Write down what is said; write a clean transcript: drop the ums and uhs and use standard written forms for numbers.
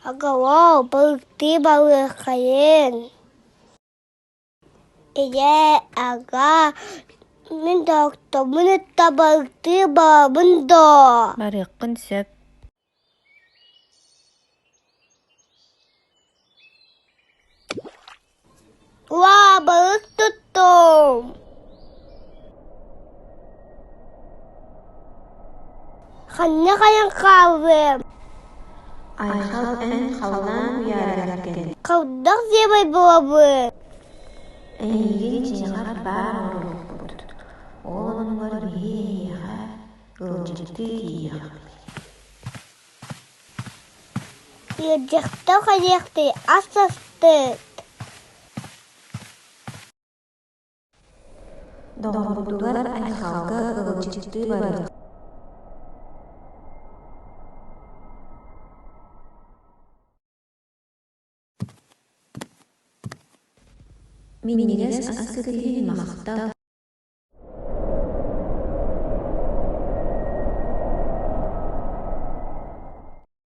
Аҕалоо, балыктыы барыаххайыҥ Ийээ, аҕаа, мин доҕотторбун кытта балыктыы барабын дуо? Барыаххын сөп. Уаа, балык туттум! Ханна хайан хааллым? Айхал эн халлаан уйаарыгар кэл. Хайдах сиэбэй буолабын? Эйигин дьиэҕэр баар оҥоруохпут, ол оннугар биһиги эйиэхэ ыалдьыттыы тиийиэхпит. Ыалдьыттар хайыахтыы ас астыт Доҕорбутугар Айхалга ыалдьыттыы барыах Минньигэс аскыт иһин махтал.